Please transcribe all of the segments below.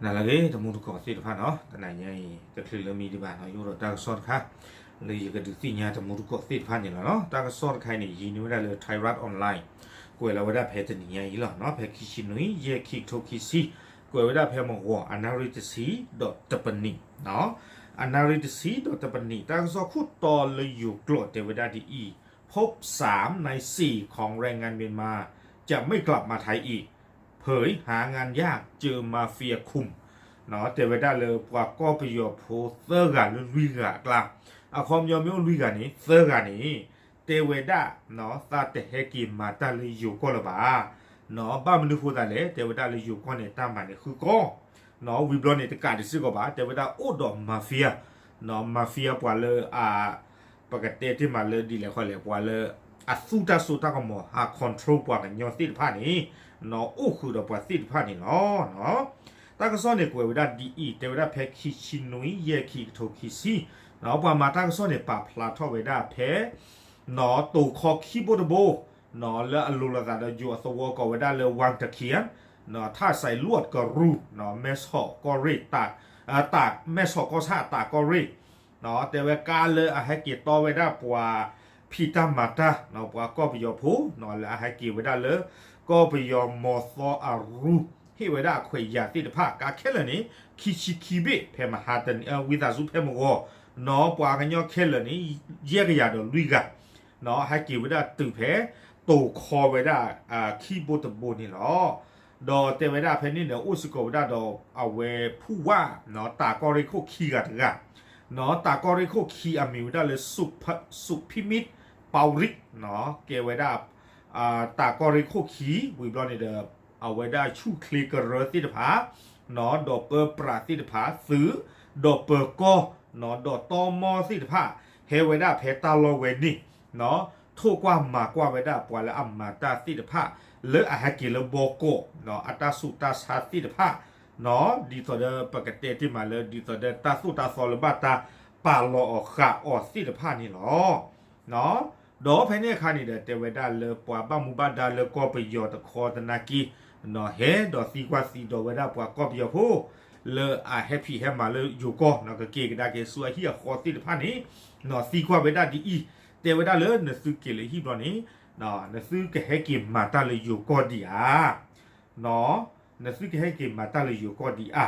နၤလၢအဂ့ၤ တမူတကိးသ့ၣ်တဖၣ်နီၤ, တနံၤညါအံၤ တချုးလၢမံၤဒံးဘၣ်နီၤ, ယအိၣ်ဒီးတၢ်ကစီၣ်တခါ လၢယကဒုးသ့ၣ်ညါတမူတကိးသ့ၣ်တဖၣ်န့ၣ်လီၤနီၤ. တၢ်ကစီၣ်တခါအံၤန့ၣ် ယဟံးန့ၢ်ဝဲဒၣ်လၢ Thairath Online, ကွဲးလီၤဝဲဒၣ်ဖဲတနံၤညါအံၤလီၤနီၤ, ဖဲခံဆံနွံ ယဲၢ် ခံကထိခံဆံ, ကွဲးဝဲဒၣ်ဖဲမဂီၤ အနၣ်ရံၣ်တဆံဒီးတပနံးနီၤ, အနၣ်ရံၣ်တဆံဒီးတပနံး တၢ်ကစီၣ်ခိၣ်တီလၢယိၤကျိာ်တဲဝဲဒၣ်ဒ်အံၤ, พบสามในสี่ของแรงงานเมียนมาจะไม่กลับมาไทยอีก เผยหางานยากเจอมาเฟียคุม တဲဝဲဒၣ်လၢပှၤကီၢ်ပယီၤဖိသၢဂၤလၢလွံၢ်ဂၤအကျါ, အခီပညီမ့ၢ်အိၣ်လွံၢ်ဂၤန့ၣ် သၢဂၤန့ၣ် တဲဝဲဒၣ် သးတဟဲက့ၤမၤတၢ်လၢယိၤကီၢ်လၢၤဘၣ်, ဘၣ်မနုၤဃိသးလဲၣ် တဲဝဲဒၣ်လၢယိၤကီၢ်န့ၣ် တၢ်မၤန့ၣ်ဃုကီၢ်, ဝံၤဘျီန့ၣ် တကးဒံးစ့ၢ်ကီးဘၣ် တဲဝဲဒၣ်အိၣ်ဒီး mafia, mafia ပှၤလၢအ ပကတဲတ့ၢ်မးလၢဒ်လဲၣ်ဃီလဲၣ် ပှၤလၢအသူတၢ်စိတၢ်ကမီၤ ဟး control ပှၤကညီသ့ၣ်တဖၣ်န့ၣ် အိၣ်ဃုာ်ဒီးပှၤသ့ၣ်တဖၣ်န့ၣ်လီၤ. တၢ်ကစီၣ်န့ၣ်ကွဲးဝဲဒၣ်ဒ်အံၤ, တဲဝဲဒၣ်ဖဲခံဆံနွံ ယဲၢ် ခံကထိခံဆံ, ပှၤမၤတၢ်ကစီၣ်န့ၣ် ပာ်ဖျါထီၣ်ဝဲဒၣ်ဖဲ တိၤခီခံဘိတဘိ လၢအလိၤလိာ်သးဒီးယိၤအသဝီကိးဝဲဒၣ်လၢ ဝၣ်တခံ, ထၣ်စဲးလွတ်ကရူၢ်, မဲဆီးကီၢ်ရ့ၣ်, မဲဆီးကီၢ်ဆၣ်တးကီၢ်ရ့ၣ်, တဲဝဲကါလၢအဟဲက့ၤတီဝဲဒၣ်ပှၤဖံးတၢ်မၤတၢ် ပှၤကီၢ်ပယီၤဖိ လၢအဟဲက့ၤဝဲဒၣ်လၢ ကီၢ်ပယီၤမီၤသီအရူၢ် ဟ့ၣ်ဝဲဒၣ်အခွဲးယာ်သ့ၣ်တဖၣ် ကါခဲလၢာ်န့ၣ် ခံဆံခံဘ့ၣ် ဖဲမဟါတနံၤ ဝံသးစူၤဖဲမဂီၤ, ပှၤကညီခဲလၢာ်န့ၣ် ယဲၢ်ကယၤဒီးလွံၢ်ဂၤ ဟဲက့ၤဝဲဒၣ်တုၤဖဲ တိၤခီဝဲဒၣ် ခံဘိတဘိန့ၣ်လီၤ. ဒီးတဲဝဲဒၣ်ဖဲန့ၣ်ဒီး အိၣ်စ့ၢ်ကီးဝဲဒၣ်ဒီးအဝဲဖူၣ်ဝၣ် တးကီၢ်ရ့ၣ်ခိၣ်ခံဂၤတဂၤ, တးကီၢ်ရ့ၣ်ခိၣ်ခံအမံၤဝဲဒၣ်လၢ စူးဖံးမံး ပီရံး, ကဲဝဲဒၣ် တးကီၢ်ရ့ၣ်ခိၣ်ခံ ဝံၤဘျီန့ၣ်ဒီး အဝဲဒၣ်ဆူၣ်ချ့ကရၢသ့ၣ်တဖၣ် ဒီးပၢပြးသ့ၣ်တဖၣ်သုး ဒီးပၢၤကီၢ် ဒီးတီမီသ့ၣ်တဖၣ် ဟဲဝဲဒၣ်ဖဲတၢ်လီၢ်ဝဲန့ၣ် ထိၣ်ကွၢ်မၤကွၢ်ဝဲဒၣ်ပှၤလၢအမၤတၢ်သ့ၣ်တဖၣ် လၢအဟဲက့ၤလၢဘီကီး အတၢ်ဆူးတၢ်ဆါသ့ၣ်တဖၣ် ဒ်သိးဒီးပကတဲတ့ၢ်မးလၢ ဒ်သိးဒီးတၢ်သိၣ်တၢ်သီလၢဘၣ်တၢ်ပာ်လီၤအီၤဃာ်အီၤသ့ၣ်တဖၣ်န့ၣ်လီၤ. ဒီးဖဲန့ၣ်အခါန့ၣ်ဒီး တဲဝဲဒၣ်လၢပှၤဘၣ်မူဘၣ်ဒါလၢကီၢ်ပယီၤတခီသနာ်က့ ဟဲဒီးသံကွၢ်သံဒိးဝဲဒၣ်ပှၤကီၢ်ပယီၤဖိ လၢအဟဲဖံးဟဲမၤလၢယိၤကီၢ် ကက့ၤကဒါက့ၤဆူအဟံၣ်အဃီသ့ၣ်တဖၣ်န့ၣ် သံကွၢ်ဝဲဒၣ်ဒ်အံၤ, တဲဝဲဒၣ်လၢနသုက့ၤလၢဟံၣ်ဘျီန့ၣ် နသုကဟဲက့ၤမၤတၢ်လၢယိၤကီၢ်ဒံးဧါ နသုကဟဲက့ၤမၤတၢ်လၢယိၤကီၢ်ဒံးဧါ.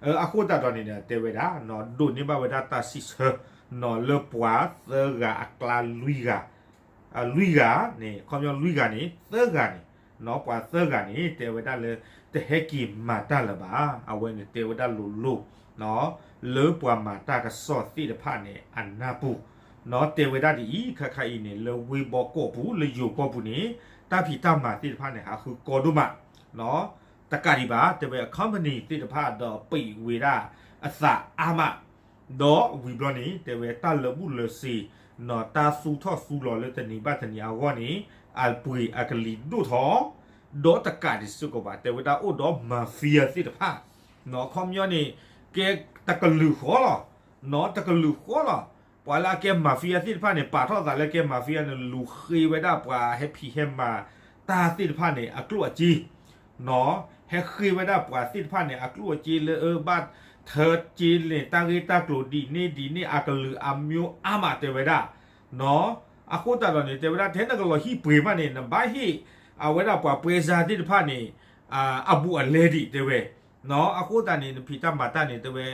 အဃိသတးဒီးန့ၣ်ဒီး တဲဝဲဒၣ် ဒိးန့ၢ်ဘၣ်ဝဲဒၣ်တၢ်စံးဆၢ လၢပှၤသၢဂၤအကျါလွံၢ်ဂၤ, လွံၢ်ဂၤန့ၣ် ခီပညီလွံၢ်ဂၤန့ၣ် သၢဂၤန့ၣ် ပှၤသၢဂၤန့ၣ် တဲဝဲဒၣ်လၢ တဟဲက့ၤမၤတၢ်လၢၤဘၣ်. အဝဲန့ၣ်တဲဝဲဒၣ်လိၤလိၤ လၢပှၤမၤတၢ်ကစီၣ်သ့ၣ်တဖၣ်န့ၣ် အနၢ်ပူၤ တဲဝဲဒၣ်ဒ်အံၤ, ခဲခါအံၤန့ၣ် လၢဝ့ၢ်ဘီကီးပူၤ လၢယိၤကီၢ်ပူၤန့ၣ် တၢ်ဖံးတၢ်မၤသ့ၣ်တဖၣ်န့ၣ် ဟးဃုကီဒိၣ်မး တကးဒံးဘၣ် တဲဝဲ company သ့ၣ်တဖၣ်ဒီးပံးဝဲဒၣ်အသးအါမး, ဒီးဝံၤဘျီန့ၣ် တဲဝဲတၢ်လၢာ်ဘူၣ်လၢာ်စ့ၤ တၢ်သူၣ်ထီၣ်သူလီၤလၢတနံၤဘၣ်တနံၤအဂီၢ်န့ၣ် အပှ့ၤအကလံၤဒိၣ်ထီၣ်, ဒီးတကးဒံးစ့ၢ်ကီးဘၣ် တဲဝဲဒၣ်အိၣ်ဒီး mafia သ့ၣ်တဖၣ် အခီပညီန့ၣ် ကဲတကလုာ်ဃီလီၤ, တကလုာ်ဃီလီၤ. ပှၤလၢအကဲ mafia သ့ၣ်တဖၣ်န့ၣ် ပာ်ထီၣ်သးလၢကဲ mafia န့ၣ် လူၤဃ့ဝဲဒၣ်ပှၤဟဲဖံးဟဲမၤတၢ်သ့ၣ်တဖၣ်န့ၣ် အကျိၣ်အစ့ ဟဲဃ့ဝဲဒၣ်ပှၤသ့ၣ်တဖၣ်န့ၣ် အကျိၣ်အစ့လၢအဘၣ်ထၢစ့န့ၣ် တၢ်ဂ့ၢ်တၢ်ကျိၤဒ်န့ၣ်ဒ်န့ၣ် အကလုာ်အမျိုးအါမးတဲဝဲဒၣ် အဃိသတးဒီးန့ၣ် တဲဝဲဒၣ် ထဲနကလီၤဟံၣ်ပှ့ၤမးန့ၣ် နဘၣ်ဟ့ၣ်အဝဲဒၣ်ပှၤပွဲစားသ့ၣ်တဖၣ်န့ၣ် အဘူးအလဲဒံးတဲဝဲ, အဃိသတးန့ၣ် နဖံးတၢ်မၤတၢ်န့ၣ် တဲဝဲ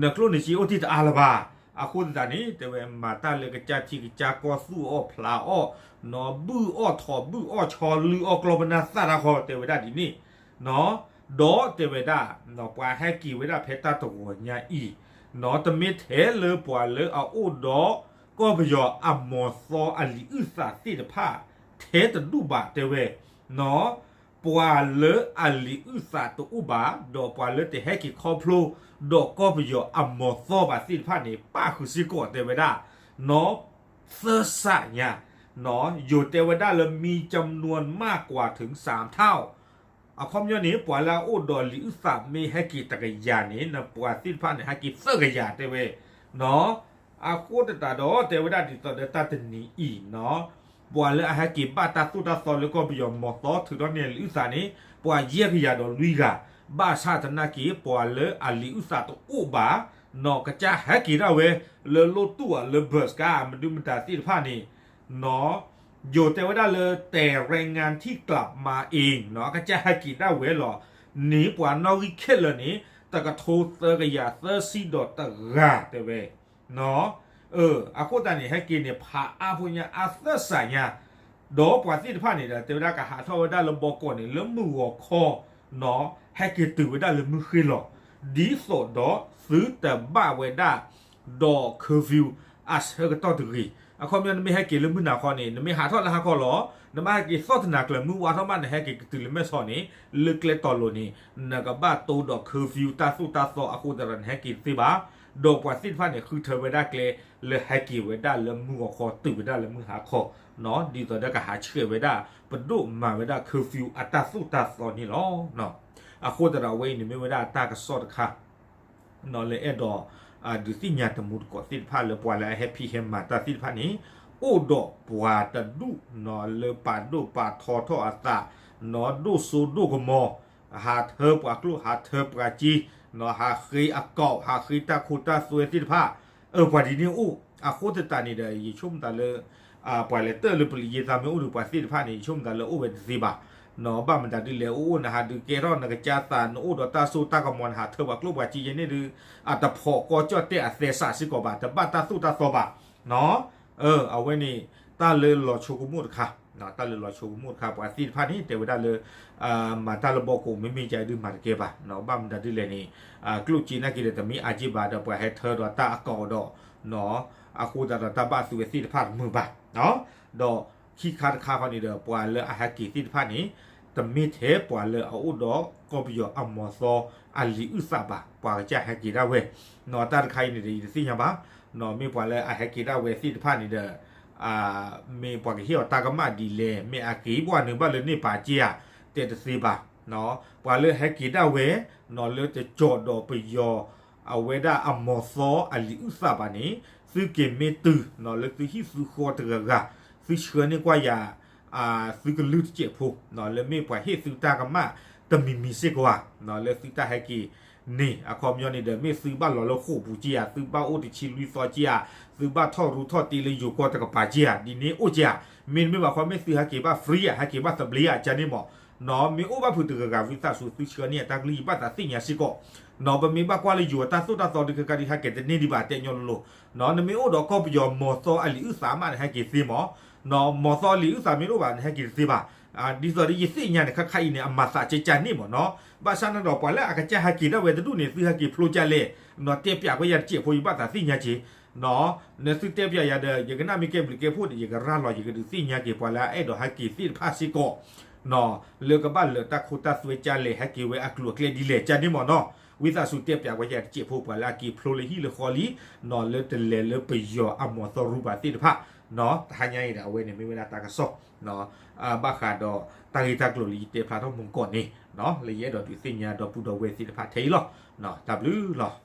နကျိၣ်နစ့အိၣ်တ့ၢ်တအါလၢၤဘၣ်. အဃိသတးန့ၣ် တဲဝဲမၤတၢ်လၢကစၢ်ထံကစၢ်ကီၢ်သူၣ်အီၣ်ဖျးအီၣ် ဘုၣ်အီၣ်ထိးဘုၣ်အီၣ်ဆီလုၢ်အီၣ်ကျီၢ်ပနၢ်သၣ်တၢ်ဃီတဲဝဲဒၣ်ဒ်န့ၣ် ဒီးတဲဝဲဒၣ် ပှၤဟဲက့ၤဝဲဒၣ်ဖဲတၢ်တဂီၤညါအံၤ တမ့ၢ်ထဲလၢပှၤလၢအအိၣ်ဒီးကီၢ်ပယီၤအမီၤသီအလံာ်အုၣ်သးသ့ၣ်တဖၣ် ထဲတဒူၣ်ဘၣ်တဲဝဲ ပှၤလၢအလံာ်အုၣ်သးတအိၣ်ဘၣ် ဒီးပှၤလၢတဟဲက့ၤခီဖျိ ဒီးကီၢ်ပယီၤအမီၤသီဘၣ်သ့ၣ်တဖၣ်န့ၣ် ပၣ်ဃုာ်စ့ၢ်ကီးတဲဝဲဒၣ် သၢစးညါ ယိၤတဲဝဲဒၣ်လၢ มีจำนวนมากกว่าถึงสามเท่า အခီပညီန့ၣ် ပှၤလၢအအိၣ်ဒီးလံာ်အုၣ်သးမ့ၢ်ဟဲက့ၤတကယၤန့ၣ် နပှၤသ့ၣ်တဖၣ်န့ၣ် ဟဲက့ၤသၢကယၤတဲဝဲ အဃိသတးဒီး တဲဝဲဒၣ်ဒ်သိးဒီးတၢ်တနံၤအံၤ ပှၤလၢအဟဲက့ၤဘၣ်တၢ်သိၣ်တၢ်သီလၢကီၢ်ပယီၤမီၤသီထုးထီၣ်န့ၢ်လံာ်အုၣ်သးန့ၣ် ပှၤယဲၢ်ကယၤဒီးလွံၢ်ဂၤ ဘၣ်ဆၣ်သနာ်က့ ပှၤလၢအလံာ်အုၣ်သးတအိၣ်ဘၣ် နီၢ်ကစၢ်ဟဲက့ၤဒၣ်ဝဲ လၢလိၣ်တူၢ်အီၤလၢ ဘၢးစကါ မဒုမတၤသ့ၣ်တဖၣ်န့ၣ် နီၢ် ယိၤတဲဝဲဒၣ်လၢ แต่แรงงานที่กลับมาเอง နီၢ် အကစၢ်ဟဲက့ၤဒၣ်ဝဲလီၤန့ၣ် ပှၤနီၣ်ဂံၢ်ခဲလၢာ်န့ၣ် တကထိသၢကယၤသၢဆံဒီးတဂၤတဲဝဲ အဃိသတးန့ၣ် ဟဲက့ၤန့ၣ် ဖးအါဖိညါအါသၢစးညါ ဒီးပှၤသ့ၣ်တဖၣ်န့ၣ်ဒီး တဲဝဲဒၣ်ကဟးထီၣ်ဝဲဒၣ်လၢဘီကီးန့ၣ် လၢမုၢ်ဂီၤခီ နီၢ် ဟဲက့ၤတုၤဝဲဒၣ်လၢမုၢ်ဃ့ၢ်လီၤ. ဒ်သိးဒီးသုတဘၣ်ဝဲဒၣ် ဒီး curfew အဆၢကတီၢ်တဂ့ၤ. အခီပညီ နမ့ၢ်ဟဲက့ၤလၢမုၢ်နၤခီန့ၣ် နမ့ၢ်ဟးထီၣ်လၢဟါခီလီၤ. နဘၣ်ဟဲက့ၤသီၣ်တနၤကျၢၤ မုၢ်ဝါထီၣ်မး နဟဲက့ၤကတုၤလၢမဲၢ်ဆီးန့ၣ် လၢကျဲတီၤလိၤန့ၣ် နကဘၣ်တိဒီး curfew တၢ်သိၣ်တၢ်သီအဃိသတးဒီး နဟဲက့ၤတသ့ဘၣ်. ဒီးပှၤသ့ၣ်တဖၣ်န့ၣ် ဃုထၢဝဲဒၣ်ကျဲ လၢဟဲက့ၤဝဲဒၣ်လၢမုၢ်ဂီၤခီ တုၤဝဲဒၣ်လၢမုၢ်ဟါခီ နီၢ် ဒ်သိးဒီးကဟးဆှဲးဝဲဒၣ် ပဒိၣ်မၤဝဲဒၣ် curfew အတၢ်သိၣ်တၢ်သီန့ၣ်လီၤ. အဃိသတးဒီး အဝဲအံၤန့ၣ်မ့ၢ်ဝဲဒၣ်တၢ်ကစီၣ်တခါ နီၢ် လၢအဲၣ်ဒိး ဒုးသ့ၣ်ညါတမူတကိးသ့ၣ်တဖၣ်လၢ ပှၤလၢအဟဲဖံးဟဲမၤတၢ်သ့ၣ်တဖၣ်န့ၣ် အိၣ်ဒီးပှၤတဒူၣ် နီၢ် လၢပာ်ဒိၣ်ပာ်ထီထီၣ်အသး နီၢ် ဒိၣ်စိဒိၣ်ကမီၤ ဟးထၢပှၤကျိၣ် ဟးထၢပှၤစ့ နီၢ် ဟးဃ့အကီး ဟးဃ့တၢ်ခိတၢ်သွဲသ့ၣ်တဖၣ် အၢ ပှၤဒ်န့ၣ်အိၣ် အဃိသတးန့ၣ်ဒီး ယဆိကမိၣ်သးလၢ ပှၤလဲၤတၢၢ်လၢပလံးယ့သးမ့ၢ်အိၣ်ဒီးပှၤသ့ၣ်တဖၣ်န့ၣ် ယဆိကမိၣ်သးလၢအိၣ်ဝဲတသ့ဘၣ် နီၢ် ဘၣ်မတၤဒ်လဲၣ် အိၣ်အိၣ် နဟးဒုးကဲထီၣ်နကစၢ်သး နအိၣ်ဒီးတၢ်စိတၢ်ကမီၤ နဟးထၢပှၤကျိၣ်ပှၤစ့ယဲန့ၣ်ဒုး အတဖိးကီၢ်ကၠီၣ်တဲၣ်အသဲစးစ့ၢ်ကီးဘၣ် တဘၣ်တၢ်သိၣ်တၢ်သီဘၣ် နီၢ် အဝဲန့ၣ် တၢ်လၢလီၤဆိကမိၣ်တခါ တၢ်လၢလီၤဆိကမိၣ်တခါ ပှၤသ့ၣ်တဖၣ်န့ၣ် တဲဝဲဒၣ်လၢ မၤတၢ်လၢဘီကိး မ့မ့ၢ်ကဒုးမၤတကဲဘၣ် ဘၣ်မတၤဒ်လဲၣ်န့ၣ် ကျိၣ်စ့နာ်က့ဒီး တမ့ၢ်အါက့ၢ်ဘၣ်ဒီး ပှၤဟဲထၢဒီးတၢ်အကီးဒီး နီၢ် အဃိသတးဒီး တၢ်ဘၣ်သုးဝဲသ့ၣ်တဖၣ်တမုာ်ဘၣ် ဒီးခံခါတခါဃီန့ၣ်ဒီး ပှၤလၢအဟဲက့ၤသ့ၣ်တဖၣ်န့ၣ် တမ့ၢ်ထဲပှၤလၢအအိၣ်ဒီးကီၢ်ပယီၤအမီၤသီအလံာ်အုၣ်သးဘၣ် ပှၤကစၢ်ဟဲက့ၤဒၣ်ဝဲ နီၢ် တၢ်တခါအံၤန့ၣ်ဒီး ယတသ့ၣ်ညါဘၣ် နီၢ် မ့ၢ်ပှၤလၢအဟဲက့ၤဒၣ်ဝဲသ့ၣ်တဖၣ်န့ၣ်ဒီး မ့ၢ်ပှၤကဟ့ၣ်အီၤတၢ်ကမၣ်ဒ်လဲၣ် မ့ၢ်အက့ၤဘၣ်နုာ်ဘၣ်လၢန့ၣ်ပာ်က့ဧါ တဲတသ့ဘၣ် နီၢ် ပှၤလၢဟဲက့ၤဒၣ်ဝဲ နီၢ် လၢတကၠီၣ်ဒီးပယီၤ အဝဲဒၣ်အမီၤသီအလံာ်အုၣ်သးဘၣ်န့ၣ် သုက့ၤမ့ၢ်တုၤ နီၢ် လၢသုဟံၣ်သုဃီတဂၤဂၤ သုဆှၢန့ၢ်ကွၢ်ယၤ သုကလုၢ်တစဲးဖိ နီၢ် လၢမ့ၢ်ပှၤဟ့ၣ်သုတၢ်ကမၣ်တမံၤမံၤစ့ၢ်ကီးဧါ နီၢ် လၢသုတၢ်ဟဲက့ၤန့ၣ် အခီပညီန့ၣ်ဒီး မ့ၢ်သုဘၣ်လီၤလၢဃိာ်ပူၤက့ဧါ သုဘၣ်အိၣ်တဆံလွံၢ်သီက့ဧါ သုဘၣ်ထီၣ်ရူထီၣ်တ့လၢယိၤကီၢ်တကပၤက့ဧါ ဒ်န့ၣ်အိၣ်က့ဧါ မ့တမ့ၢ်ဘၣ်ခီ မ့ၢ်သုဟဲက့ၤဘၣ် free ဧါ ဟဲက့ၤဘၣ်သဘျ့ဧါ ကန့ၣ်မး နီၢ် မ့ၢ်အိၣ်ဘၣ်ဖုးတဂၤဂၤ ဝံသးစူၤ သုဆှၢန့ၢ်အတၢ်ကလုၢ် ယဘၣ်သးသ့ၣ်ညါစ့ၢ်ကီး နီၢ် ပမ့ၢ်ဘၣ်ကွၢ်လၢယိၤအတၢ်သိၣ်တၢ်သီဒုး ခဲခါဒုး ဟဲက့ၤတန့ၢ်ဒံးဘၣ် တဲညီလိၤလိၤ နီၢ် နမ့ၢ်အိၣ်ဒီးကီၢ်ပယီၤမီၤသီအလံာ်အုၣ်သးမး နဟဲက့ၤသ့မး နီၢ် မီၤသီအလံာ်အုၣ်သးမ့ၢ်တအိၣ်ဘၣ် နဟဲက့ၤတသ့ဘၣ် ဒ်သိးဒီးယသ့ၣ်ညါန့ၣ် ခဲခါအံၤန့ၣ် အမၤသးကဲကန့ၣ်မး နီၢ် ဘၣ်ဆၣ်န့ၣ်ဒီး ပှၤလၢအကစၢ်ဟဲက့ၤဒၣ်ဝဲတဒူၣ်န့ၣ် သုဟဲက့ၤဖျိကလဲၣ် နီၢ် တဲပျးကွၢ်ယၤတစဲးဖိ ယဘၣ်သးသ့ၣ်ညါက့ၤ နီၢ် နသုတဲပျးယၤဒီး ယကနၣ်မ့ၢ်ကဲဘျုးကဲဖှိၣ်ဒီး ယကရၤလီၤ ယကဒုးသ့ၣ်ညါက့ၤ ပှၤလၢအအဲၣ်ဒိးဟဲက့ၤသ့ၣ်တဖၣ်စ့ၢ်ကီး နီၢ် လၢကဘၣ်လၢတၢ်ခိတၢ်သွဲကလဲၣ် ဟဲက့ၤဝဲအကျိၤအကျဲဒ်လဲၣ် ကန့ၣ်မး နီၢ် ဝံသးစူၤတဲပျးကွၢ်ယၤတစဲးဖိ ပှၤလၢအက့ၤဖျိလၢဟံၣ်လၢဃီလံ နီၢ် လၢတလဲၤလၢပယီၤအမီၤသီရူဘၣ်သ့ၣ်တဖၣ် နီၢ် တဟါညါအံၤဒီး အဝဲန့ၣ်မ့ၢ်ဝဲဒၣ်တၢ်ကစီၣ် ဘၣ်ဃးဒီးတၢ်ဂ့ၢ်တၢ်ကျိၤလၢယတဲဖျါထီၣ်မူကီးန့ၣ် လၢယအဲၣ်ဒိးဒုးသ့ၣ်ညါဒီပုၢ်ဒီဝဲၢ်သ့ၣ်တဖၣ်ထဲအံၤလီၤ. တၢ်ဘျုးလီၤ.